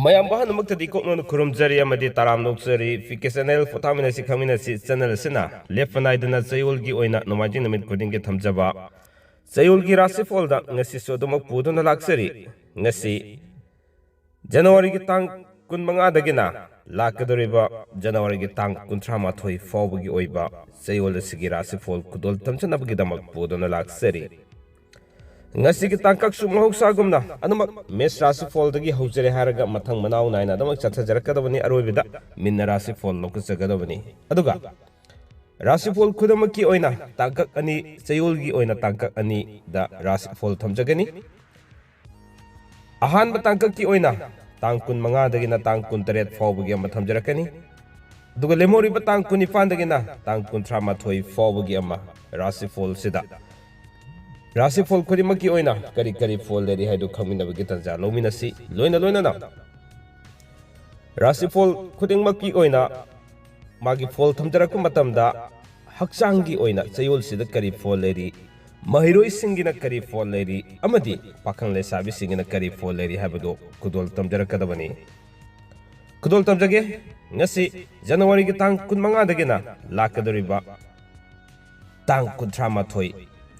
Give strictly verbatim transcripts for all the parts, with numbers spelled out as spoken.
ꯃꯌꯥꯝ ꯑꯍꯟꯃꯛꯇꯗꯤ ꯀꯣꯛꯅꯣꯟ ꯈꯨꯔꯨꯝꯖꯔꯤ ꯑꯃꯗꯤ ꯇꯔꯥꯝ ꯅꯣꯛꯆꯔꯤ꯫ P K channel ꯄꯣꯊꯥꯃꯤꯟꯅꯁꯤ ꯈꯪꯃꯤꯟꯅꯁꯤ channel ꯑꯁꯤꯅ ꯂꯦꯞꯄ ꯅꯥꯏꯗꯅ ꯆꯌꯣꯜꯒꯤ ꯑꯣꯏꯅ ꯅꯣꯡꯃꯥꯏꯖꯤꯡ ꯅꯨꯃꯤꯠ ꯈꯨꯗꯤꯡꯒꯤ ꯊꯝꯖꯕ ꯆꯌꯣꯜꯒꯤ ꯔꯥꯁꯤꯐꯣꯜꯗ ꯉꯁꯤꯁꯨ ꯑꯗꯨꯃꯛ ꯄꯨꯗꯨꯅ ꯂꯥꯛꯆꯔꯤ꯫ ꯉꯁꯤ ꯖꯅꯋꯥꯔꯤꯒꯤ ꯇꯥꯡ ꯀꯨꯟꯃꯉꯥꯗꯒꯤꯅ ꯂꯥꯛꯀꯗꯧꯔꯤꯕ ꯖꯅꯋꯥꯔꯤꯒꯤ ꯇꯥꯡ ꯀꯨꯟꯊ꯭ꯔꯥ ꯃꯥꯊꯣꯏ ꯐꯥꯎꯕꯒꯤ ꯑꯣꯏꯕ ꯆꯌꯣꯜ ꯑꯁꯤꯒꯤ ꯔꯥꯁꯤꯐꯣꯜ ꯈꯨꯗꯣꯜ ꯇꯝꯖꯅꯕꯒꯤꯗꯃꯛ ꯄꯨꯗꯨꯅ ꯂꯥꯛꯆꯔꯤ꯫ ꯉꯁꯤꯒꯤ ꯇꯥꯡꯀꯛꯁꯨ ꯃꯍꯧꯁꯥꯒꯨꯝꯅ ꯑꯗꯨꯃꯛ ꯃꯦꯁ ꯔꯥꯁꯤꯐꯣꯜꯗꯒꯤ ꯍꯧꯖꯔꯦ ꯍꯥꯏꯔꯒ ꯃꯊꯪ ꯃꯅꯥꯎ ꯅꯥꯏꯅ ꯑꯗꯨꯃꯛ ꯆꯠꯊꯖꯔꯛꯀꯗꯕꯅꯤ꯫ ꯑꯔꯣꯏꯕꯗ ꯃꯤꯟꯅ ꯔꯥꯁꯤꯐꯣꯜ ꯂꯧꯈꯠꯆꯒꯗꯕꯅꯤ꯫ ꯑꯗꯨꯒ ꯔꯥꯁꯤꯐꯣꯜ ꯈꯨꯗꯤꯡꯃꯛꯀꯤ ꯑꯣꯏꯅ ꯇꯥꯡꯀꯛ ꯑꯅꯤ, ꯆꯌꯣꯜꯒꯤ ꯑꯣꯏꯅ ꯇꯥꯡꯀꯛ ꯑꯅꯤꯗ ꯔꯥꯁꯤꯐꯣꯜ ꯊꯝꯖꯒꯅꯤ꯫ ꯑꯍꯥꯟꯕ ꯇꯥꯡꯀꯛꯀꯤ ꯑꯣꯏꯅ ꯇꯥꯡ ꯀꯨꯟꯃꯉꯥꯗꯒꯤꯅ ꯇꯥꯡ ꯀꯨꯟꯇꯔꯦꯠ ꯐꯥꯎꯕꯒꯤ ꯑꯃ ꯊꯝꯖꯔꯛꯀꯅꯤ꯫ ꯑꯗꯨꯒ ꯂꯦꯝꯍꯧꯔꯤꯕ ꯇꯥꯡ ꯀꯨꯟꯅꯤꯄꯥꯟꯗꯒꯤꯅ ꯇꯥꯡ ꯀꯨꯟꯊ꯭ꯔꯥ ꯃꯥꯊꯣꯏ ꯐꯥꯎꯕꯒꯤ ꯑꯃ ꯔꯥꯁꯤꯐꯣꯜꯁꯤꯗ ꯔꯥꯁꯤꯐꯣꯜ ꯈꯨꯗꯤꯡꯃꯛꯀꯤ ꯑꯣꯏꯅ ꯀꯔꯤ ꯀꯔꯤ ꯐꯣꯜ ꯂꯩꯔꯤ ꯍꯥꯏꯗꯨ ꯈꯪꯃꯤꯟꯅꯕꯒꯤ ꯇꯥꯟꯖꯥ ꯂꯧꯃꯤꯟꯅꯁꯤ꯫ ꯂꯣꯏꯅ ꯂꯣꯏꯅꯅ ꯔꯥꯁꯤꯐꯣꯜ ꯈꯨꯗꯤꯡꯃꯛꯀꯤ ꯑꯣꯏꯅ ꯃꯥꯒꯤ ꯐꯣꯜ ꯊꯝꯖꯔꯛꯄ ꯃꯇꯝꯗ ꯍꯛꯆꯥꯡꯒꯤ ꯑꯣꯏꯅ ꯆꯌꯣꯜꯁꯤꯗ ꯀꯔꯤ ꯐꯣꯜ ꯂꯩꯔꯤ, ꯃꯍꯩꯔꯣꯏꯁꯤꯡꯒꯤꯅ ꯀꯔꯤ ꯐꯣꯜ ꯂꯩꯔꯤ ꯑꯃꯗꯤ ꯄꯥꯈꯪ ꯂꯩꯁꯥꯕꯤꯁꯤꯡꯒꯤꯅ ꯀꯔꯤ ꯐꯣꯜ ꯂꯩꯔꯤ ꯍꯥꯏꯕꯗꯨ ꯈꯨꯗꯣꯜ ꯇꯝꯖꯔꯛꯀꯗꯕꯅꯤ꯫ ꯈꯨꯗꯣꯜ ꯇꯝꯖꯒꯦ꯫ ꯉꯁꯤ ꯖꯅꯋꯥꯔꯤꯒꯤ ꯇꯥꯡ ꯀꯨꯟꯃꯉꯥꯗꯒꯤꯅ ꯂꯥꯛꯀꯗꯧꯔꯤꯕ ꯇꯥꯡ ꯀꯨꯟꯊ꯭ꯔꯥ ꯃꯥꯊꯣꯏ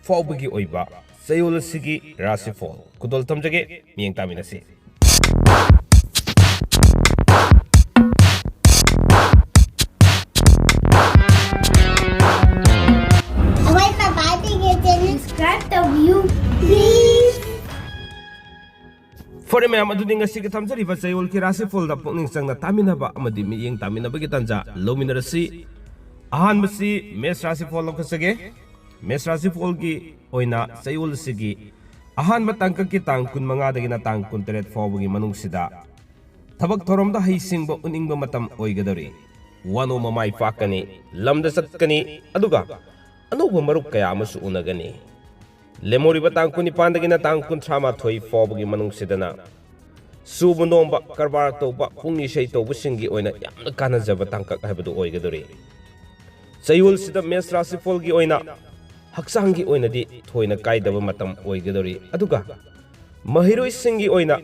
ꯐꯥꯎꯕꯒꯤ ꯑꯣꯏꯕ ꯆꯌꯣꯜ ꯑꯁꯤꯒꯤ ꯔꯥꯁꯤꯐꯣꯜ ꯈꯨꯗꯣꯜ ꯇꯝꯖꯒꯦ꯫ ꯃꯤꯠꯌꯦꯡ ꯇꯥꯃꯤꯟꯅꯁꯤ꯫ ꯑꯩꯈꯣꯏ ꯄꯄꯥ ꯇꯤꯀꯦꯠ ꯆꯦꯅꯦꯜ ꯁꯕꯁꯀ꯭ꯔꯥꯏꯕ ꯇꯧꯕꯤꯌꯨ, ꯄ꯭ꯂꯤꯖ꯫ ꯐꯔꯦ ꯃꯌꯥꯝ, ꯑꯗꯨꯗꯤ ꯉꯁꯤꯒꯤ ꯊꯝꯖꯔꯤꯕ ꯆꯌꯣꯜꯒꯤ ꯔꯥꯁꯤꯐꯣꯜꯗ ꯄꯨꯛꯅꯤꯡ ꯆꯪꯅ ꯇꯥꯃꯤꯟꯅꯕ ꯑꯃꯗꯤ ꯃꯤꯠꯌꯦꯡ ꯇꯥꯃꯤꯟꯅꯕꯒꯤ ꯇꯥꯟꯖꯥ ꯂꯧꯃꯤꯟꯅꯔꯁꯤ꯫ ꯑꯍꯥꯟꯕꯁꯤ ꯃꯦꯁ ꯔꯥꯁꯤꯐꯣꯜ ꯂꯧꯈꯠꯆꯒꯦ꯫ ꯃꯦꯁ ꯔꯥꯁꯤꯐꯣꯜꯒꯤ ꯑꯣꯏꯅ ꯆꯌꯣꯜ ꯑꯁꯤꯒꯤ ꯑꯍꯥꯟꯕ ꯇꯥꯡꯀꯛꯀꯤ ꯇꯥꯡ ꯀꯨꯟꯃꯉꯥꯗꯒꯤꯅ ꯇꯥꯡ ꯀꯨꯟꯇꯔꯦꯠ ꯐꯥꯎꯕꯒꯤ ꯃꯅꯨꯡꯁꯤꯗ ꯊꯕꯛ ꯊꯧꯔꯝꯗ ꯍꯩꯁꯤꯡꯕ ꯎꯠꯅꯤꯡꯕ ꯃꯇꯝ ꯑꯣꯏꯒꯗꯧꯔꯤ꯫ ꯋꯥꯅꯣꯝꯕ ꯃꯥꯏ ꯄꯥꯛꯀꯅꯤ, ꯂꯝꯗ ꯆꯠꯀꯅꯤ, ꯑꯗꯨꯒ ꯑꯅꯧꯕ ꯃꯔꯨꯞ ꯀꯌꯥ ꯑꯃꯁꯨ ꯎꯅꯒꯅꯤ꯫ ꯂꯦꯝꯍꯧꯔꯤꯕ ꯇꯥꯡ ꯀꯨꯟꯅꯤꯄꯥꯟꯗꯒꯤꯅ ꯇꯥꯡ ꯀꯨꯟꯊ꯭ꯔꯥ ꯃꯥꯊꯣꯏ ꯐꯥꯎꯕꯒꯤ ꯃꯅꯨꯡꯁꯤꯗꯅ ꯁꯨꯕ ꯅꯣꯝꯕ, ꯀꯔꯕꯥꯔ ꯇꯧꯕ, ꯄꯨꯡ ꯏꯁꯩ ꯇꯧꯕꯁꯤꯡꯒꯤ ꯑꯣꯏꯅ ꯌꯥꯝꯅ ꯀꯥꯟꯅꯖꯕ ꯇꯥꯡꯀꯛ ꯍꯥꯏꯕꯗꯨ ꯑꯣꯏꯒꯗꯧꯔꯤ꯫ ꯆꯌꯣꯜꯁꯤꯗ ꯃꯦꯁ ꯔꯥꯁꯤꯐꯣꯜꯒꯤ ꯑꯣꯏꯅ ꯍꯛꯆꯥꯡꯒꯤ ꯑꯣꯏꯅꯗꯤ ꯊꯣꯏꯅ ꯀꯥꯏꯗꯕ ꯃꯇꯝ ꯑꯣꯏꯒꯗꯧꯔꯤ, ꯑꯗꯨꯒ ꯃꯍꯩꯔꯣꯏꯁꯤꯡꯒꯤ ꯑꯣꯏꯅ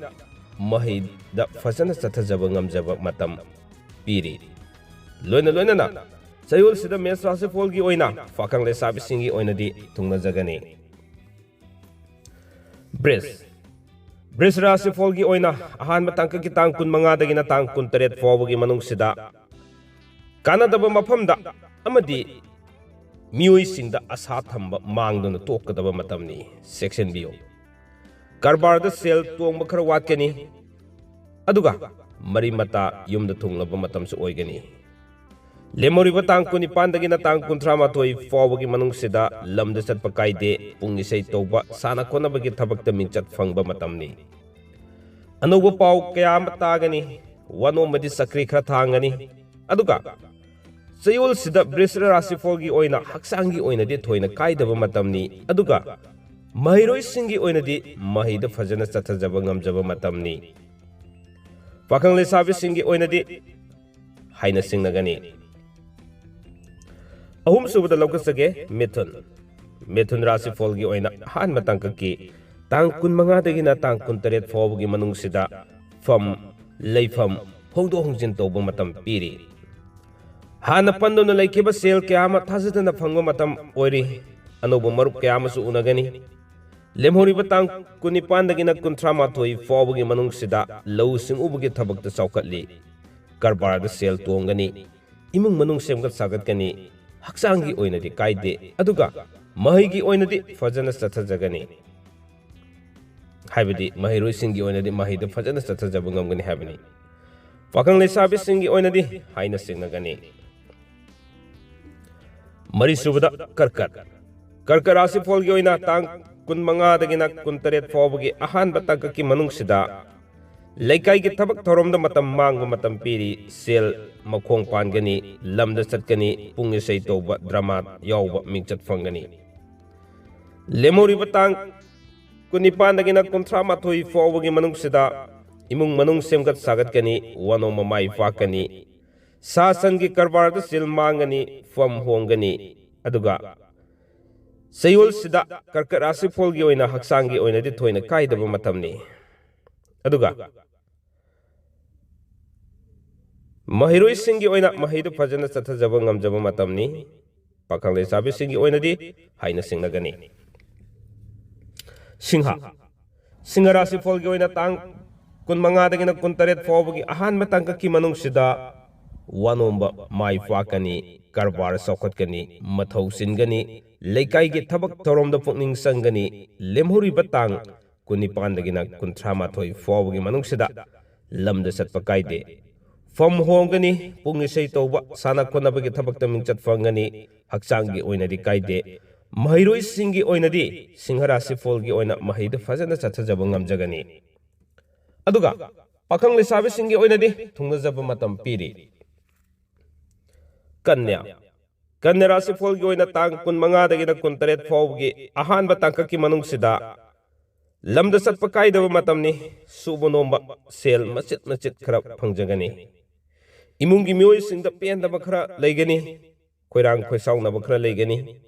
ꯃꯍꯩꯗ ꯐꯖꯅ ꯆꯠꯊꯖꯕ ꯉꯝꯖꯕ ꯃꯇꯝ ꯄꯤꯔꯤ꯫ ꯂꯣꯏꯅ ꯂꯣꯏꯅꯅ ꯆꯌꯣꯜꯁꯤꯗ ꯃꯦꯁ ꯔꯥꯁꯤꯐꯣꯜꯒꯤ ꯑꯣꯏꯅ ꯄꯥꯈꯪ ꯂꯩꯁꯥꯕꯤꯁꯤꯡꯒꯤ ꯑꯣꯏꯅꯗꯤ ꯊꯨꯡꯅꯖꯒꯅꯤ꯫ ꯕ꯭ꯔꯤꯖ, ꯕ꯭ꯔꯤꯖ ꯔꯥꯁꯤꯐꯣꯜꯒꯤ ꯑꯣꯏꯅ ꯑꯍꯥꯟꯕ ꯇꯥꯡꯀꯛꯀꯤ ꯇꯥꯡ ꯀꯨꯟꯃꯉꯥꯗꯒꯤꯅ ꯇꯥꯡ ꯀꯨꯟꯇꯔꯦꯠ ꯐꯥꯎꯕꯒꯤ ꯃꯅꯨꯡꯁꯤꯗ ꯀꯥꯟꯅꯗꯕ ꯃꯐꯝꯗ ꯑꯃꯗꯤ ꯃꯤꯑꯣꯏꯁꯤꯡꯗ ꯑꯁꯥ ꯊꯝꯕ ꯃꯥꯡꯗꯨꯅ ꯇꯣꯛꯀꯗꯕ ꯃꯇꯝꯅꯤ꯫ ꯆꯦꯛꯁꯤꯟꯕꯤꯌꯨ꯫ ꯀꯔꯕꯥꯔꯗ ꯁꯦꯜ ꯇꯣꯡꯕ ꯈꯔ ꯋꯥꯠꯀꯅꯤ, ꯑꯗꯨꯒ ꯃꯔꯤ ꯃꯇꯥ ꯌꯨꯝꯗ ꯊꯨꯡꯂꯕ ꯃꯇꯝꯁꯨ ꯑꯣꯏꯒꯅꯤ꯫ ꯂꯦꯝꯍꯧꯔꯤꯕ ꯇꯥꯡ ꯀꯨꯟꯅꯤꯄꯥꯟꯗꯒꯤꯅ ꯇꯥꯡ ꯀꯨꯟꯊ꯭ꯔꯥ ꯃꯥꯊꯣꯏ ꯐꯥꯎꯕꯒꯤ ꯃꯅꯨꯡꯁꯤꯗ ꯂꯝꯗ ꯆꯠꯄ ꯀꯥꯏꯗꯦ, ꯄꯨꯡ ꯏꯁꯩ ꯇꯧꯕ, ꯁꯥꯟꯅ ꯈꯣꯠꯅꯕꯒꯤ ꯊꯕꯛꯇ ꯃꯤꯡꯆꯠ ꯐꯪꯕ ꯃꯇꯝꯅꯤ꯫ ꯑꯅꯧꯕ ꯄꯥꯎ ꯀꯌꯥ ꯑꯃ ꯇꯥꯒꯅꯤ, ꯋꯥꯅꯣꯝꯃꯗꯤ ꯆꯀ꯭ꯔꯤ ꯈꯔ ꯊꯥꯡꯒꯅꯤ, ꯑꯗꯨꯒ ꯆꯌꯣꯜꯁꯤꯗ ꯕ꯭ꯔꯤꯖ ꯔꯥꯁꯤꯐꯣꯜꯒꯤ ꯑꯣꯏꯅ ꯍꯛꯆꯥꯡꯒꯤ ꯑꯣꯏꯅꯗꯤ ꯊꯣꯏꯅ ꯀꯥꯏꯗꯕ ꯃꯇꯝꯅꯤ, ꯑꯗꯨꯒ ꯃꯍꯩꯔꯣꯏꯁꯤꯡꯒꯤ ꯑꯣꯏꯅꯗꯤ ꯃꯍꯩꯗ ꯐꯖꯅ ꯆꯠꯊꯖꯕ ꯉꯝꯖꯕ ꯃꯇꯝꯅꯤ꯫ ꯄꯥꯈꯪ ꯂꯩꯁꯥꯕꯤꯁꯤꯡꯒꯤ ꯑꯣꯏꯅꯗꯤ ꯍꯥꯏꯅ ꯁꯤꯡꯅꯒꯅꯤ꯫ ꯑꯍꯨꯝꯁꯨꯕꯗ ꯂꯧꯈꯠꯆꯒꯦ, ꯃꯤꯊꯨꯟ꯫ ꯃꯤꯊꯨꯟ ꯔꯥꯁꯤꯐꯣꯜꯒꯤ ꯑꯣꯏꯅ ꯑꯍꯥꯟꯕ ꯇꯥꯡꯀꯛꯀꯤ ꯇꯥꯡ ꯀꯨꯟꯃꯉꯥꯗꯒꯤꯅ ꯇꯥꯡ ꯀꯨꯟꯇꯔꯦꯠ ꯐꯥꯎꯕꯒꯤ ꯃꯅꯨꯡꯁꯤꯗ ꯐꯝ, ꯂꯩꯐꯝ ꯍꯣꯡꯗꯣꯛ ꯍꯣꯡꯖꯤꯟ ꯇꯧꯕ ꯃꯇꯝ ꯄꯤꯔꯤ꯫ ꯍꯥꯟꯅ ꯄꯟꯗꯨꯅ ꯂꯩꯈꯤꯕ ꯁꯦꯜ ꯀꯌꯥ ꯑꯃ ꯊꯥꯖꯗꯅ ꯐꯪꯕ ꯃꯇꯝ ꯑꯣꯏꯔꯤ꯫ ꯑꯅꯧꯕ ꯃꯔꯨꯞ ꯀꯌꯥ ꯑꯃꯁꯨ ꯎꯅꯒꯅꯤ꯫ ꯂꯦꯝꯍꯧꯔꯤꯕ ꯇꯥꯡ ꯀꯨꯟꯅꯤꯄꯥꯟꯗꯒꯤꯅ ꯀꯨꯟꯊ꯭ꯔꯥ ꯃꯥꯊꯣꯏ ꯐꯥꯎꯕꯒꯤ ꯃꯅꯨꯡꯁꯤꯗ ꯂꯧꯎ ꯁꯤꯡꯎꯕꯒꯤ ꯊꯕꯛꯇ ꯆꯥꯎꯈꯠꯂꯤ꯫ ꯀꯔꯕꯥꯔꯗ ꯁꯦꯜ ꯇꯣꯡꯒꯅꯤ, ꯏꯃꯨꯡ ꯃꯅꯨꯡ ꯁꯦꯝꯒꯠ ꯁꯥꯒꯠꯀꯅꯤ, ꯍꯛꯆꯥꯡꯒꯤ ꯑꯣꯏꯅꯗꯤ ꯀꯥꯏꯗꯦ, ꯑꯗꯨꯒ ꯃꯍꯩꯒꯤ ꯑꯣꯏꯅꯗꯤ ꯐꯖꯅ ꯆꯠꯊꯖꯒꯅꯤ꯫ ꯍꯥꯏꯕꯗꯤ ꯃꯍꯩꯔꯣꯏꯁꯤꯡꯒꯤ ꯑꯣꯏꯅꯗꯤ ꯃꯍꯩꯗꯨ ꯐꯖꯅ ꯆꯠꯊꯖꯕ ꯉꯝꯒꯅꯤ ꯍꯥꯏꯕꯅꯤ꯫ ꯄꯥꯈꯪ ꯂꯩꯁꯥꯕꯤꯁꯤꯡꯒꯤ ꯑꯣꯏꯅꯗꯤ ꯍꯥꯏꯅ ꯁꯤꯡꯅꯒꯅꯤ꯫ ꯃꯔꯤꯁꯨꯕꯗ ꯀꯔꯀꯠ꯫ ꯀꯔꯀꯠ ꯔꯥꯁꯤꯐꯣꯜꯒꯤ ꯑꯣꯏꯅ ꯇꯥꯡ ꯀꯨꯟꯃꯉꯥꯗꯒꯤꯅ ꯀꯨꯟꯇꯔꯦꯠ ꯐꯥꯎꯕꯒꯤ ꯑꯍꯥꯟꯕ ꯇꯥꯡꯀꯛꯀꯤ ꯃꯅꯨꯡꯁꯤꯗ ꯂꯩꯀꯥꯏꯒꯤ ꯊꯕꯛ ꯊꯧꯔꯝꯗ ꯃꯇꯝ ꯃꯥꯡꯕ ꯃꯇꯝ ꯄꯤꯔꯤ꯫ ꯁꯦꯜ ꯃꯈꯣꯡ ꯄꯥꯟꯒꯅꯤ, ꯂꯝꯗ ꯆꯠꯀꯅꯤ, ꯄꯨꯡ ꯏꯁꯩ ꯇꯧꯕ, ꯗ꯭ꯔꯃꯥ ꯌꯥꯎꯕ ꯃꯤꯡꯆꯠ ꯐꯪꯒꯅꯤ꯫ ꯂꯦꯝꯍꯧꯔꯤꯕ ꯇꯥꯡ ꯀꯨꯟꯅꯤꯄꯥꯟꯗꯒꯤꯅ ꯀꯨꯟꯊ꯭ꯔꯥ ꯃꯥꯊꯣꯏ ꯐꯥꯎꯕꯒꯤ ꯃꯅꯨꯡꯁꯤꯗ ꯏꯃꯨꯡ ꯃꯅꯨꯡ ꯁꯦꯝꯒꯠ ꯁꯥꯒꯠꯀꯅꯤ, ꯋꯥꯅꯣꯝꯕ ꯃꯥꯏ ꯄꯥꯛꯀꯅꯤ, ꯁꯥ ꯁꯟꯒꯤ ꯀꯔꯕꯥꯔꯗ ꯁꯦꯜ ꯃꯥꯡꯒꯅꯤ, ꯐꯝ ꯍꯣꯡꯒꯅꯤ꯫ ꯑꯗꯨꯒ ꯆꯌꯣꯜꯁꯤꯗ ꯀꯔꯀꯠ ꯔꯥꯁꯤꯐꯣꯜꯒꯤ ꯑꯣꯏꯅ ꯍꯛꯆꯥꯡꯒꯤ ꯑꯣꯏꯅꯗꯤ ꯊꯣꯏꯅ ꯀꯥꯏꯗꯕ ꯃꯇꯝꯅꯤ꯫ ꯑꯗꯨꯒ ꯃꯍꯩꯔꯣꯏꯁꯤꯡꯒꯤ ꯑꯣꯏꯅ ꯃꯍꯩꯗꯨ ꯐꯖꯅ ꯆꯠꯊꯖꯕ ꯉꯝꯖꯕ ꯃꯇꯝꯅꯤ꯫ ꯄꯥꯈꯪ ꯂꯩꯁꯥꯕꯤꯁꯤꯡꯒꯤ ꯑꯣꯏꯅꯗꯤ ꯍꯥꯏꯅ ꯁꯤꯡꯅꯒꯅꯤ꯫ ꯁꯤꯡꯍ, ꯁꯤꯡꯍ ꯔꯥꯁꯤꯐꯣꯜꯒꯤ ꯑꯣꯏꯅ ꯇꯥꯡ ꯀꯨꯟꯃꯉꯥꯗꯒꯤꯅ ꯀꯨꯟꯇꯔꯦꯠ ꯐꯥꯎꯕꯒꯤ ꯑꯍꯥꯟꯕ ꯇꯥꯡꯀꯛꯀꯤ ꯃꯅꯨꯡꯁꯤꯗ ꯋꯥꯅꯣꯝꯕ ꯃꯥꯏ ꯄꯥꯛꯀꯅꯤ, ꯀꯔꯕꯥꯔ ꯆꯥꯎꯈꯠꯀꯅꯤ, ꯃꯊꯧ ꯆꯤꯟꯒꯅꯤ, ꯂꯩꯀꯥꯏꯒꯤ ꯊꯕꯛ ꯊꯧꯔꯝꯗ ꯄꯨꯛꯅꯤꯡ ꯆꯪꯒꯅꯤ꯫ ꯂꯦꯝꯍꯧꯔꯤꯕ ꯇꯥꯡ ꯀꯨꯟꯅꯤꯄꯥꯟꯗꯒꯤꯅ ꯀꯨꯟꯊ꯭ꯔꯥꯃꯥꯊꯣꯏ ꯐꯥꯎꯕꯒꯤ ꯃꯅꯨꯡꯁꯤꯗ ꯂꯝꯗ ꯆꯠꯄ ꯀꯥꯏꯗꯦ꯫ ꯐꯝ ꯍꯣꯡꯒꯅꯤ, ꯄꯨꯡ ꯏꯁꯩ ꯇꯧꯕ, ꯁꯥꯟꯅ ꯈꯣꯠꯅꯕꯒꯤ ꯊꯕꯛꯇ ꯃꯤꯡꯆꯠ ꯐꯪꯒꯅꯤ, ꯍꯛꯆꯥꯡꯒꯤ ꯑꯣꯏꯅꯗꯤ ꯀꯥꯏꯗꯦ꯫ ꯃꯍꯩꯔꯣꯏꯁꯤꯡꯒꯤ ꯑꯣꯏꯅꯗꯤ ꯁꯤꯡꯍ ꯔꯥꯁꯤꯐꯣꯜꯒꯤ ꯑꯣꯏꯅ ꯃꯍꯩꯗꯨ ꯐꯖꯅ ꯆꯠꯊꯖꯕ ꯉꯝꯖꯒꯅꯤ꯫ ꯑꯗꯨꯒ ꯄꯥꯈꯪ ꯂꯩꯁꯥꯕꯤꯁꯤꯡꯒꯤ ꯑꯣꯏꯅꯗꯤ ꯊꯨꯡꯅꯖꯕ ꯃꯇꯝ ꯄꯤꯔꯤ꯫ ꯀꯟꯌꯥ, ꯀꯟꯌꯥ ꯔꯥꯁꯤꯐꯣꯜꯒꯤ ꯑꯣꯏꯅ ꯇꯥꯡ ꯀꯨꯟꯃꯉꯥꯗꯒꯤꯅ ꯀꯨꯟꯇꯔꯦꯠ ꯐꯥꯎꯕꯒꯤ ꯑꯍꯥꯟꯕ ꯇꯥꯡꯀꯛꯀꯤ ꯃꯅꯨꯡꯁꯤꯗ ꯂꯝꯗ ꯆꯠꯄ ꯀꯥꯏꯗꯕ ꯃꯇꯝꯅꯤ꯫ ꯁꯨꯕ ꯅꯣꯝꯕ, ꯁꯦꯜ ꯃꯆꯤꯠ ꯃꯆꯤꯠ ꯈꯔ ꯐꯪꯖꯒꯅꯤ꯫ ꯏꯃꯨꯡꯒꯤ ꯃꯤꯑꯣꯏꯁꯤꯡꯗ ꯄꯦꯟꯗꯕ ꯈꯔ ꯂꯩꯒꯅꯤ꯫ ꯈꯣꯏꯔꯥꯡ ꯈꯣꯏꯁꯥꯎꯅꯕ ꯈꯔ ꯂꯩꯒꯅꯤ꯫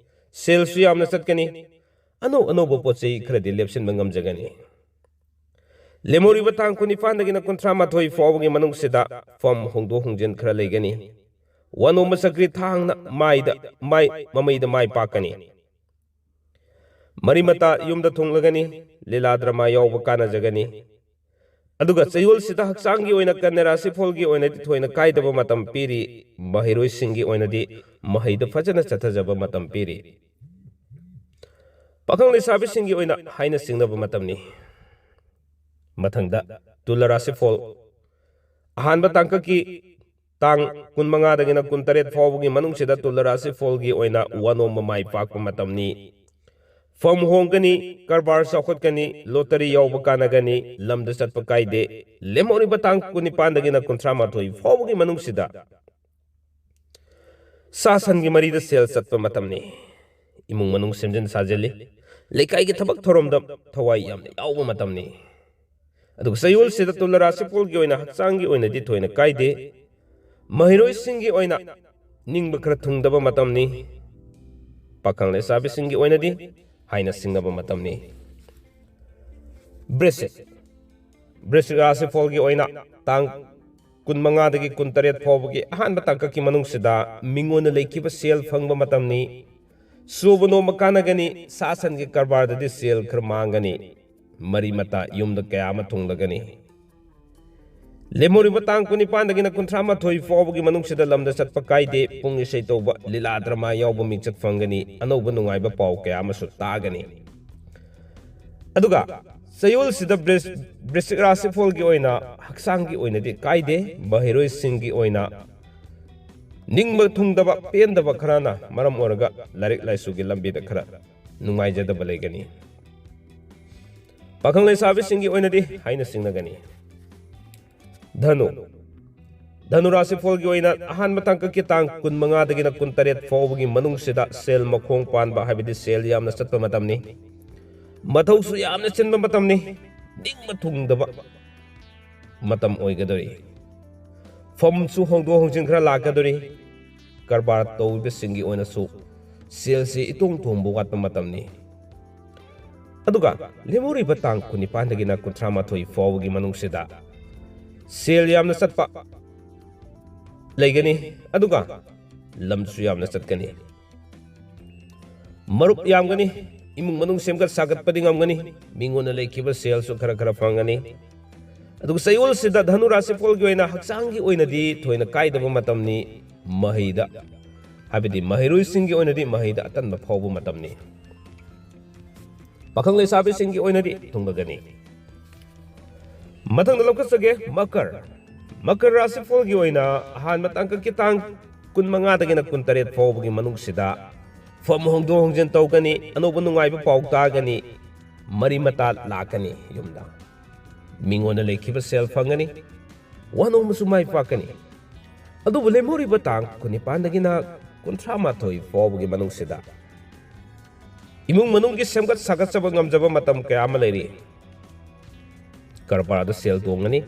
ꯁꯦꯜꯁꯨ ꯌꯥꯝꯅ ꯆꯠꯀꯅꯤ꯫ ꯑꯅꯧ ꯑꯅꯧꯕ ꯄꯣꯠ ꯆꯩ ꯈꯔꯗꯤ ꯂꯦꯞꯁꯤꯟꯕ ꯉꯝꯖꯒꯅꯤ꯫ ꯂꯦꯝꯍꯧꯔꯤꯕ ꯇꯥꯡ ꯀꯨꯟꯅꯤꯄꯥꯟꯗꯒꯤꯅ ꯀꯨꯟꯊ꯭ꯔꯥꯃꯥꯊꯣꯏ ꯐꯥꯎꯕꯒꯤ ꯃꯅꯨꯡꯁꯤꯗ ꯐꯝ ꯍꯣꯡꯗꯣꯛ ꯍꯣꯡꯖꯤꯟ ꯈꯔ ꯂꯩꯒꯅꯤ꯫ ꯋꯥꯅꯣꯝꯕ ꯆꯀ꯭ꯔꯤ ꯊꯥꯡꯅ ꯃꯥꯏꯗ, ꯃꯥꯏ, ꯃꯃꯩꯗ ꯃꯥꯏ ꯄꯥꯛꯀꯅꯤ꯫ ꯃꯔꯤ ꯃꯇꯥ ꯌꯨꯝꯗ ꯊꯨꯡꯂꯒꯅꯤ꯫ ꯂꯤꯂꯥ ꯗ꯭ꯔꯃꯥ ꯌꯥꯎꯕ ꯀꯥꯟꯅꯖꯒꯅꯤ꯫ ꯑꯗꯨꯒ ꯆꯌꯣꯜꯁꯤꯗ ꯍꯛꯆꯥꯡꯒꯤ ꯑꯣꯏꯅ ꯀꯟꯌꯥ ꯔꯥꯁꯤꯐꯣꯜꯒꯤ ꯑꯣꯏꯅꯗꯤ ꯊꯣꯏꯅ ꯀꯥꯏꯗꯕ ꯃꯇꯝ ꯄꯤꯔꯤ꯫ ꯃꯍꯩꯔꯣꯏꯁꯤꯡꯒꯤ ꯑꯣꯏꯅꯗꯤ ꯃꯍꯩꯗꯨ ꯐꯖꯅ ꯆꯠꯊꯖꯕ ꯃꯇꯝ ꯄꯤꯔꯤ꯫ ꯄꯥꯈꯪ ꯂꯩꯁꯥꯕꯤꯁꯤꯡꯒꯤ ꯑꯣꯏꯅ ꯍꯥꯏꯅ ꯁꯤꯡꯅꯕ ꯃꯇꯝꯅꯤ꯫ ꯃꯊꯪꯗ ꯇꯨꯂꯥ ꯔꯥꯁꯤꯐꯣꯜ꯫ ꯑꯍꯥꯟꯕ ꯇꯥꯡꯀꯛꯀꯤ ꯇꯥꯡ ꯀꯨꯟꯃꯉꯥꯗꯒꯤꯅ ꯀꯨꯟꯇꯔꯦꯠ ꯐꯥꯎꯕꯒꯤ ꯃꯅꯨꯡꯁꯤꯗ ꯇꯨꯂꯥ ꯔꯥꯁꯤꯐꯣꯜꯒꯤ ꯑꯣꯏꯅ ꯋꯥꯅꯣꯝꯕ ꯃꯥꯏ ꯄꯥꯛꯄ ꯃꯇꯝꯅꯤ꯫ ꯐꯝ ꯍꯣꯡꯒꯅꯤ, ꯀꯔꯕꯥꯔ ꯆꯥꯎꯈꯠꯀꯅꯤ, ꯂꯣꯇꯔꯤ ꯌꯥꯎꯕ ꯀꯥꯟꯅꯒꯅꯤ, ꯂꯝꯗ ꯆꯠꯄ ꯀꯥꯏꯗꯦ꯫ ꯂꯦꯝꯍꯧꯔꯤꯕ ꯇꯥꯡ ꯀꯨꯟꯅꯤꯄꯥꯟꯗꯒꯤꯅ ꯀꯨꯟꯊ꯭ꯔꯥꯃꯥꯊꯣꯏ ꯐꯥꯎꯕꯒꯤ ꯃꯅꯨꯡꯁꯤꯗ ꯁꯥ ꯁꯟꯒꯤ ꯃꯔꯤꯗ ꯁꯦꯜ ꯆꯠꯄ ꯃꯇꯝꯅꯤ꯫ ꯏꯃꯨꯡ ꯃꯅꯨꯡ ꯁꯦꯝꯖꯤꯟ ꯁꯥꯖꯤꯜꯂꯤ꯫ ꯂꯩꯀꯥꯏꯒꯤ ꯊꯕꯛ ꯊꯧꯔꯝꯗ ꯊꯋꯥꯏ ꯌꯥꯝꯅ ꯌꯥꯎꯕ ꯃꯇꯝꯅꯤ꯫ ꯑꯗꯨꯒ ꯆꯌꯣꯜꯁꯤꯗ ꯇꯨꯂꯥ ꯔꯥꯁꯤꯐꯣꯜꯒꯤ ꯑꯣꯏꯅ ꯍꯛꯆꯥꯡꯒꯤ ꯑꯣꯏꯅꯗꯤ ꯊꯣꯏꯅ ꯀꯥꯏꯗꯦ꯫ ꯃꯍꯩꯔꯣꯏꯁꯤꯡꯒꯤ ꯑꯣꯏꯅ ꯅꯤꯡꯕ ꯈꯔ ꯊꯨꯡꯗꯕ ꯃꯇꯝꯅꯤ꯫ ꯄꯥꯈꯪ ꯂꯩꯁꯥꯕꯤꯁꯤꯡꯒꯤ ꯑꯣꯏꯅꯗꯤ ꯍꯥꯏꯅ ꯁꯤꯡꯅꯕ ꯃꯇꯝꯅꯤ꯫ ꯕ꯭ꯔꯦꯁꯦꯠ꯫ ꯕ꯭ꯔꯤꯁꯤꯛ ꯔꯥꯁꯤꯐꯣꯜꯒꯤ ꯑꯣꯏꯅ ꯇꯥꯡ ꯀꯨꯟꯃꯉꯥꯗꯒꯤ ꯀꯨꯟꯇꯔꯦꯠ ꯐꯥꯎꯕꯒꯤ ꯑꯍꯥꯟꯕ ꯇꯥꯡꯀꯛꯀꯤ ꯃꯅꯨꯡꯁꯤꯗ ꯃꯤꯉꯣꯟꯗ ꯂꯩꯈꯤꯕ ꯁꯦꯜ ꯐꯪꯕ ꯃꯇꯝꯅꯤ꯫ ꯁꯨꯕ ꯅꯣꯝꯕ ꯀꯥꯟꯅꯒꯅꯤ, ꯁꯥ ꯁꯟꯒꯤ ꯀꯔꯕꯥꯔꯗꯗꯤ ꯁꯦꯜ ꯈꯔ ꯃꯥꯡꯒꯅꯤ, ꯃꯔꯤ ꯃꯇꯥ ꯌꯨꯝꯗ ꯀꯌꯥ ꯑꯃ ꯊꯨꯡꯂꯒꯅꯤ꯫ ꯂꯦꯝꯍꯧꯔꯤꯕ ꯇꯥꯡ ꯀꯨꯟꯅꯤꯄꯥꯟꯗꯒꯤꯅ ꯀꯨꯟꯊ꯭ꯔꯥ ꯃꯥꯊꯣꯏ ꯐꯥꯎꯕꯒꯤ ꯃꯅꯨꯡꯁꯤꯗ ꯂꯝꯗ ꯆꯠꯄ ꯀꯥꯏꯗꯦ, ꯄꯨꯡ ꯏꯁꯩ ꯇꯧꯕ, ꯂꯤꯂꯥ ꯗ꯭ꯔꯃꯥ ꯌꯥꯎꯕ ꯃꯤꯡꯆꯠ ꯐꯪꯒꯅꯤ, ꯑꯅꯧꯕ ꯅꯨꯡꯉꯥꯏꯕ ꯄꯥꯎ ꯀꯌꯥ ꯑꯃꯁꯨ ꯇꯥꯒꯅꯤ꯫ ꯑꯗꯨꯒ ꯆꯌꯣꯜꯁꯤꯗ ꯕ꯭ꯔꯤꯁ-, ꯕ꯭ꯔꯤꯁꯤꯛ ꯔꯥꯁꯤꯐꯣꯜꯒꯤ ꯑꯣꯏꯅ ꯍꯛꯆꯥꯡꯒꯤ ꯑꯣꯏꯅꯗꯤ ꯀꯥꯏꯗꯦ, ꯃꯍꯩꯔꯣꯏꯁꯤꯡꯒꯤ ꯑꯣꯏꯅ ꯅꯤꯡꯕ ꯊꯨꯡꯗꯕ, ꯄꯦꯟꯗꯕ ꯈꯔꯅ ꯃꯔꯝ ꯑꯣꯏꯔꯒ ꯂꯥꯏꯔꯤꯛ ꯂꯥꯏꯁꯨꯒꯤ ꯂꯝꯕꯤꯗ ꯈꯔ ꯅꯨꯡꯉꯥꯏꯖꯗꯕ ꯂꯩꯒꯅꯤ꯫ ꯄꯥꯈꯪ ꯂꯩꯁꯥꯕꯤꯁꯤꯡꯒꯤ ꯑꯣꯏꯅꯗꯤ ꯍꯥꯏꯅ ꯁꯤꯡꯅꯒꯅꯤ꯫ ꯙꯅꯨ꯫ ꯙꯅꯨ ꯔꯥꯁꯤꯐꯣꯜꯒꯤ ꯑꯣꯏꯅ ꯑꯍꯥꯟꯕ ꯇꯥꯡꯀꯛꯀꯤ ꯇꯥꯡ ꯀꯨꯟꯃꯉꯥꯗꯒꯤꯅ ꯀꯨꯟꯇꯔꯦꯠ ꯐꯥꯎꯕꯒꯤ ꯃꯅꯨꯡꯁꯤꯗ ꯁꯦꯜ ꯃꯈꯣꯡ ꯄꯥꯟꯕ, ꯍꯥꯏꯕꯗꯤ ꯁꯦꯜ ꯌꯥꯝꯅ ꯆꯠꯄ ꯃꯇꯝꯅꯤ꯫ ꯃꯊꯧꯁꯨ ꯌꯥꯝꯅ ꯆꯤꯟꯕ ꯃꯇꯝꯅꯤ꯫ ꯅꯤꯡꯕ ꯊꯨꯡꯗꯕ ꯃꯇꯝ ꯑꯣꯏꯒꯗꯧꯔꯤ꯫ ꯐꯝꯁꯨ ꯍꯣꯡꯗꯣꯛ ꯍꯣꯡꯖꯤꯟ ꯈꯔ ꯂꯥꯛꯀꯗꯧꯔꯤ꯫ ꯀꯔꯕꯥꯔ ꯇꯧꯔꯤꯕꯁꯤꯡꯒꯤ ꯑꯣꯏꯅꯁꯨ ꯁꯦꯜꯁꯤ ꯏꯇꯣꯡ ꯇꯣꯡꯕ ꯋꯥꯠꯄ ꯃꯇꯝꯅꯤ꯫ ꯑꯗꯨꯒ ꯂꯦꯝꯍꯧꯔꯤꯕ ꯇꯥꯡ ꯀꯨꯟꯅꯤꯄꯥꯟꯗꯒꯤꯅ ꯀꯨꯟꯊ꯭ꯔꯥ ꯃꯥꯊꯣꯏ ꯐꯥꯎꯕꯒꯤ ꯃꯅꯨꯡꯁꯤꯗ ꯁꯦꯜ ꯌꯥꯝꯅ ꯆꯠꯄ ꯂꯩꯒꯅꯤ꯫ ꯑꯗꯨꯒ ꯂꯝꯁꯨ ꯌꯥꯝꯅ ꯆꯠꯀꯅꯤ꯫ ꯃꯔꯨꯞ ꯌꯥꯝꯒꯅꯤ꯫ ꯏꯃꯨꯡ ꯃꯅꯨꯡ ꯁꯦꯝꯒꯠ ꯁꯥꯒꯠꯄꯗꯤ ꯉꯝꯒꯅꯤ꯫ ꯃꯤꯉꯣꯟꯗ ꯂꯩꯈꯤꯕ ꯁꯦꯜꯁꯨ ꯈꯔ ꯈꯔ ꯐꯪꯒꯅꯤ꯫ ꯑꯗꯨꯒ ꯆꯌꯣꯜꯁꯤꯗ ꯙꯅꯨ ꯔꯥꯁꯤꯐꯣꯜꯒꯤ ꯑꯣꯏꯅ ꯍꯛꯆꯥꯡꯒꯤ ꯑꯣꯏꯅꯗꯤ ꯊꯣꯏꯅ ꯀꯥꯏꯗꯕ ꯃꯇꯝꯅꯤ꯫ ꯃꯍꯩꯗ, ꯍꯥꯏꯕꯗꯤ ꯃꯍꯩꯔꯣꯏꯁꯤꯡꯒꯤ ꯑꯣꯏꯅꯗꯤ ꯃꯍꯩꯗ ꯑꯇꯟꯕ ꯐꯥꯎꯕ ꯃꯇꯝꯅꯤ꯫ ꯄꯥꯈꯪ ꯂꯩꯁꯥꯕꯤꯁꯤꯡꯒꯤ ꯑꯣꯏꯅꯗꯤ ꯊꯨꯡꯂꯒꯅꯤ꯫ ꯃꯊꯪꯗ ꯂꯧꯈꯠꯆꯒꯦ, ꯃꯀꯔ꯫ ꯃꯀꯔ ꯔꯥꯁꯤꯐꯣꯜꯒꯤ ꯑꯣꯏꯅ ꯑꯍꯥꯟꯕ ꯇꯥꯡꯀꯛꯀꯤ ꯇꯥꯡ ꯀꯨꯟꯃꯉꯥꯗꯒꯤꯅ ꯀꯨꯟꯇꯔꯦꯠ ꯐꯥꯎꯕꯒꯤ ꯃꯅꯨꯡꯁꯤꯗ ꯐꯝ ꯍꯣꯡꯗꯣꯛ ꯍꯣꯡꯖꯤꯟ ꯇꯧꯒꯅꯤ, ꯑꯅꯧꯕ ꯅꯨꯡꯉꯥꯏꯕ ꯄꯥꯎ ꯇꯥꯒꯅꯤ, ꯃꯔꯤ ꯃꯇꯥ ꯂꯥꯛꯀꯅꯤ ꯌꯨꯝꯗ꯫ ꯃꯤꯉꯣꯟꯗ ꯂꯩꯈꯤꯕ ꯁꯦꯜ ꯐꯪꯒꯅꯤ, ꯋꯥꯅꯣꯝꯕꯁꯨ ꯃꯥꯏ ꯄꯥꯛꯀꯅꯤ꯫ ꯑꯗꯨꯕꯨ ꯂꯦꯝꯍꯧꯔꯤꯕ ꯇꯥꯡ ꯀꯨꯟꯅꯤꯄꯥꯟꯗꯒꯤꯅ ꯀꯨꯟꯊ꯭ꯔꯥ ꯃꯥꯊꯣꯏ ꯐꯥꯎꯕꯒꯤ ꯃꯅꯨꯡꯁꯤꯗ ꯏꯃꯨꯡ ꯃꯅꯨꯡꯒꯤ ꯁꯦꯝꯒꯠ ꯁꯥꯒꯠꯆꯕ ꯉꯝꯖꯕ ꯃꯇꯝ ꯀꯌꯥ ꯑꯃ ꯂꯩꯔꯤ꯫ ꯀꯔꯕꯥꯔꯗ ꯁꯦꯜ ꯇꯣꯡꯒꯅꯤ꯫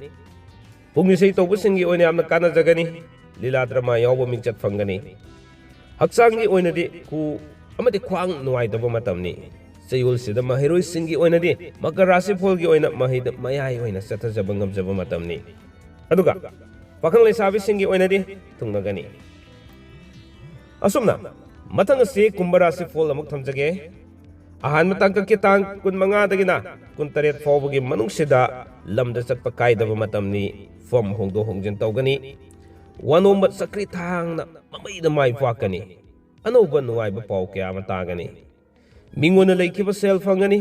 ꯄꯨꯡ ꯏꯁꯩ ꯇꯧꯕꯁꯤꯡꯒꯤ ꯑꯣꯏꯅ ꯌꯥꯝꯅ ꯀꯥꯟꯅꯖꯒꯅꯤ꯫ ꯂꯤꯂꯥ ꯗ꯭ꯔꯃꯥ ꯌꯥꯎꯕ ꯃꯤꯡꯆꯠ ꯐꯪꯒꯅꯤ꯫ ꯍꯛꯆꯥꯡꯒꯤ ꯑꯣꯏꯅꯗꯤ ꯈꯨ ꯑꯃꯗꯤ ꯈ꯭ꯋꯥꯡ ꯅꯨꯡꯉꯥꯏꯇꯕ ꯃꯇꯝꯅꯤ꯫ ꯆꯌꯣꯜꯁꯤꯗ ꯃꯍꯩꯔꯣꯏꯁꯤꯡꯒꯤ ꯑꯣꯏꯅꯗꯤ ꯃꯀꯔ ꯔꯥꯁꯤꯐꯣꯜꯒꯤ ꯑꯣꯏꯅ ꯃꯍꯩꯗ ꯃꯌꯥꯏ ꯑꯣꯏꯅ ꯆꯠꯊꯖꯕ ꯉꯝꯖꯕ ꯃꯇꯝꯅꯤ꯫ ꯑꯗꯨꯒ ꯄꯥꯈꯪ ꯂꯩꯁꯥꯕꯤꯁꯤꯡꯒꯤ ꯑꯣꯏꯅꯗꯤ ꯊꯨꯡꯅꯒꯅꯤ꯫ ꯑꯁꯨꯝꯅ ꯃꯊꯪ ꯑꯁꯤ ꯀꯨꯝꯚ ꯔꯥꯁꯤꯐꯣꯜ ꯑꯃꯨꯛ ꯊꯝꯖꯒꯦ꯫ ꯑꯍꯥꯟꯕ ꯇꯥꯡꯀꯛꯀꯤ ꯇꯥꯡ ꯀꯨꯟꯃꯉꯥꯗꯒꯤꯅ ꯀꯨꯟꯇꯔꯦꯠ ꯐꯥꯎꯕꯒꯤ ꯃꯅꯨꯡꯁꯤꯗ ꯂꯝꯗ ꯆꯠꯄ ꯀꯥꯏꯗꯕ ꯃꯇꯝꯅꯤ꯫ ꯐꯝ ꯍꯣꯡꯗꯣꯛ ꯍꯣꯡꯖꯤꯟ ꯇꯧꯒꯅꯤ꯫ ꯋꯥꯅꯣꯝꯕ ꯆꯀ꯭ꯔꯤ ꯊꯥꯡꯅ ꯃꯃꯩꯗ ꯃꯥꯏ ꯄꯥꯛꯀꯅꯤ꯫ ꯑꯅꯧꯕ ꯅꯨꯡꯉꯥꯏꯕ ꯄꯥꯎ ꯀꯌꯥ ꯑꯃ ꯇꯥꯒꯅꯤ꯫ ꯃꯤꯉꯣꯟꯗ ꯂꯩꯈꯤꯕ ꯁꯦꯜ ꯐꯪꯒꯅꯤ꯫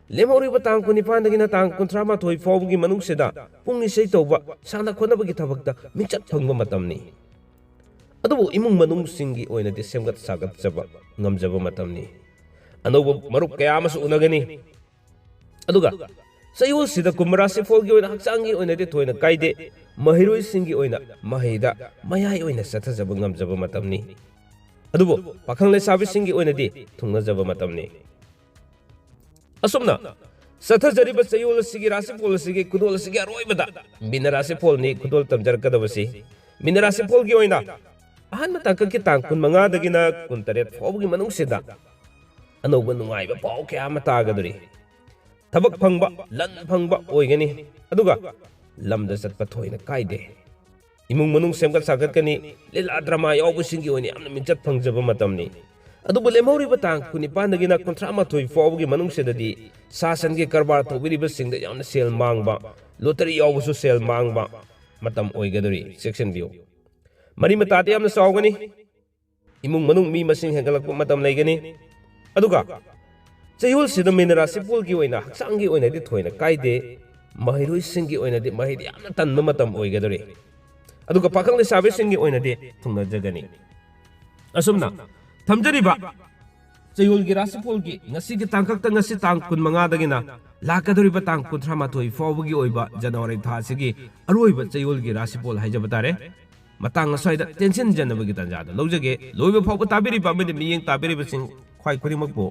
ꯂꯦꯝꯍꯧꯔꯤꯕ ꯇꯥꯡ ꯀꯨꯟꯅꯤꯄꯥꯟꯗꯒꯤꯅ ꯇꯥꯡ ꯀꯨꯟꯊ꯭ꯔꯥ ꯃꯥꯊꯣꯏ ꯐꯥꯎꯕꯒꯤ ꯃꯅꯨꯡꯁꯤꯗ ꯄꯨꯡ ꯏꯁꯩ ꯇꯧꯕ, ꯁꯥꯟꯅ ꯈꯣꯠꯅꯕꯒꯤ ꯊꯕꯛꯇ ꯃꯤꯡꯆꯠ ꯐꯪꯕ ꯃꯇꯝꯅꯤ꯫ ꯑꯗꯨꯕꯨ ꯏꯃꯨꯡ ꯃꯅꯨꯡꯁꯤꯡꯒꯤ ꯑꯣꯏꯅꯗꯤ ꯁꯦꯝꯒꯠ ꯁꯥꯒꯠꯆꯕ ꯉꯝꯖꯕ ꯃꯇꯝꯅꯤ꯫ ꯑꯅꯧꯕ ꯃꯔꯨꯞ ꯀꯌꯥ ꯑꯃꯁꯨ ꯎꯅꯒꯅꯤ꯫ ꯑꯗꯨꯒ ꯆꯌꯣꯜꯁꯤꯗ ꯀꯨꯝꯚ ꯔꯥꯁꯤꯐꯣꯜꯒꯤ ꯑꯣꯏꯅ ꯍꯛꯆꯥꯡꯒꯤ ꯑꯣꯏꯅꯗꯤ ꯊꯣꯏꯅ ꯀꯥꯏꯗꯦ꯫ ꯃꯍꯩꯔꯣꯏꯁꯤꯡꯒꯤ ꯑꯣꯏꯅ ꯃꯍꯩꯗ ꯃꯌꯥꯏ ꯑꯣꯏꯅ ꯆꯠꯊꯖꯕ ꯉꯝꯖꯕ ꯃꯇꯝꯅꯤ꯫ ꯑꯗꯨꯕꯨ ꯄꯥꯈꯪ ꯂꯩꯁꯥꯕꯤꯁꯤꯡꯒꯤ ꯑꯣꯏꯅꯗꯤ ꯊꯨꯡꯅꯖꯕ ꯃꯇꯝꯅꯤ꯫ ꯑꯁꯨꯝꯅ ꯆꯠꯊꯖꯔꯤꯕ ꯆꯌꯣꯜ ꯑꯁꯤꯒꯤ ꯔꯥꯁꯤꯐꯣꯜ ꯑꯁꯤꯒꯤ ꯈꯨꯗꯣꯜ ꯑꯁꯤꯒꯤ ꯑꯔꯣꯏꯕꯗ ꯃꯤꯅ ꯔꯥꯁꯤꯐꯣꯜꯅꯤ ꯈꯨꯗꯣꯜ ꯇꯝꯖꯔꯛꯀꯗꯕꯁꯤ꯫ ꯃꯤꯅ ꯔꯥꯁꯤꯐꯣꯜꯒꯤ ꯑꯣꯏꯅ ꯑꯍꯥꯟꯕ ꯇꯥꯡꯀꯛꯀꯤ ꯇꯥꯡ ꯀꯨꯟꯃꯉꯥꯗꯒꯤꯅ ꯀꯨꯟꯇꯔꯦꯠ ꯐꯥꯎꯕꯒꯤ ꯃꯅꯨꯡꯁꯤꯗ ꯑꯅꯧꯕ ꯅꯨꯡꯉꯥꯏꯕ ꯄꯥꯎ ꯀꯌꯥ ꯑꯃ ꯇꯥꯒꯗꯧꯔꯤ꯫ ꯊꯕꯛ ꯐꯪꯕ, ꯂꯟ ꯐꯪꯕ ꯑꯣꯏꯒꯅꯤ꯫ ꯑꯗꯨꯒ ꯂꯝꯗ ꯆꯠꯄ ꯊꯣꯏꯅ ꯀꯥꯏꯗꯦ꯫ ꯏꯃꯨꯡ ꯃꯅꯨꯡ ꯁꯦꯝꯒꯠ ꯁꯥꯒꯠꯀꯅꯤ꯫ ꯂꯤꯂꯥ ꯗ꯭ꯔꯃꯥ ꯌꯥꯎꯕꯁꯤꯡꯒꯤ ꯑꯣꯏꯅ ꯌꯥꯝꯅ ꯃꯤꯡꯆꯠ ꯐꯪꯖꯕ ꯃꯇꯝꯅꯤ꯫ ꯑꯗꯨꯕꯨ ꯂꯦꯝꯍꯧꯔꯤꯕ ꯇꯥꯡ ꯀꯨꯟꯅꯤꯄꯥꯟꯗꯒꯤꯅ ꯀꯨꯟꯊ꯭ꯔꯥ ꯃꯥꯊꯣꯏ ꯐꯥꯎꯕꯒꯤ ꯃꯅꯨꯡꯁꯤꯗꯗꯤ ꯁꯥ ꯁꯟꯒꯤ ꯀꯔꯕꯥꯔ ꯇꯧꯕꯤꯔꯤꯕꯁꯤꯡꯗ ꯌꯥꯝꯅ ꯁꯦꯜ ꯃꯥꯡꯕ, ꯂꯣꯇꯔꯤ ꯌꯥꯎꯕꯁꯨ ꯁꯦꯜ ꯃꯥꯡꯕ ꯃꯇꯝ ꯑꯣꯏꯒꯗꯧꯔꯤ꯫ ꯆꯦꯛꯁꯤꯟꯕꯤꯌꯨ꯫ ꯃꯔꯤ ꯃꯇꯥꯗꯤ ꯌꯥꯝꯅ ꯆꯥꯎꯒꯅꯤ꯫ ꯏꯃꯨꯡ ꯃꯅꯨꯡ ꯃꯤ ꯃꯁꯤꯡ ꯍꯦꯟꯒꯠꯂꯛꯄ ꯃꯇꯝ ꯂꯩꯒꯅꯤ꯫ ꯑꯗꯨꯒ ꯆꯌꯣꯜꯁꯤꯗ ꯃꯤꯅ ꯔꯥꯁꯤꯐꯣꯜꯒꯤ ꯑꯣꯏꯅ ꯍꯛꯆꯥꯡꯒꯤ ꯑꯣꯏꯅꯗꯤ ꯊꯣꯏꯅ ꯀꯥꯏꯗꯦ꯫ ꯃꯍꯩꯔꯣꯏꯁꯤꯡꯒꯤ ꯑꯣꯏꯅꯗꯤ ꯃꯍꯩꯗꯤ ꯌꯥꯝꯅ ꯇꯟꯕ ꯃꯇꯝ ꯑꯣꯏꯒꯗꯧꯔꯤ꯫ ꯑꯗꯨꯒ ꯄꯥꯈꯪ ꯂꯩꯁꯥꯕꯤꯁꯤꯡꯒꯤ ꯑꯣꯏꯅꯗꯤ ꯊꯨꯡꯅꯖꯒꯅꯤ꯫ ꯑꯁꯨꯝꯅ ꯊꯝꯖꯔꯤꯕ ꯆꯌꯣꯜꯒꯤ ꯔꯥꯁꯤꯐꯣꯜꯒꯤ ꯉꯁꯤꯒꯤ ꯇꯥꯡꯀꯛꯇ, ꯉꯁꯤ ꯇꯥꯡ ꯀꯨꯟꯃꯉꯥꯗꯒꯤꯅ ꯂꯥꯛꯀꯗꯧꯔꯤꯕ ꯇꯥꯡ ꯀꯨꯟꯊ꯭ꯔꯥ ꯃꯥꯊꯣꯏ ꯐꯥꯎꯕꯒꯤ ꯑꯣꯏꯕ ꯖꯅꯋꯥꯔꯤ ꯊꯥ ꯑꯁꯤꯒꯤ ꯑꯔꯣꯏꯕ ꯆꯌꯣꯜꯒꯤ ꯔꯥꯁꯤꯐꯣꯜ ꯍꯥꯏꯖꯕ ꯇꯥꯔꯦ꯫ ꯃꯇꯥꯡ ꯑꯁ꯭ꯋꯥꯏꯗ ꯇꯦꯟꯁꯤꯟꯖꯅꯕꯒꯤ ꯇꯥꯟꯖꯥꯗ ꯂꯧꯖꯒꯦ꯫ ꯂꯣꯏꯕ ꯐꯥꯎꯕ ꯇꯥꯕꯤꯔꯤꯕ ꯑꯃꯗꯤ ꯃꯤꯠꯌꯦꯡ ꯇꯥꯕꯤꯔꯤꯕꯁꯤꯡ ꯈ꯭ꯋꯥꯏ ꯈꯨꯗꯤꯡꯃꯛꯄꯨ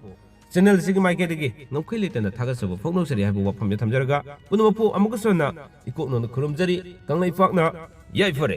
ꯆꯦꯅꯦꯜ ꯑꯁꯤꯒꯤ ꯃꯥꯏꯀꯩꯗꯒꯤ ꯉꯝꯈꯩ ꯂꯩꯇꯅ ꯊꯥꯒꯠꯆꯕ ꯐꯣꯡꯗꯣꯛꯆꯔꯤ ꯍꯥꯏꯕ ꯋꯥꯐꯝꯁꯦ ꯊꯝꯖꯔꯒ, ꯄꯨꯝꯅꯃꯛꯄꯨ ꯑꯃꯨꯛꯀꯁꯨ ꯍꯟꯅ ꯏꯀꯣꯛ ꯅꯧꯅ ꯈꯨꯔꯨꯝꯖꯔꯤ꯫ ꯀꯪꯂꯩꯄꯥꯛꯅ ꯌꯥꯏꯐꯔꯦ꯫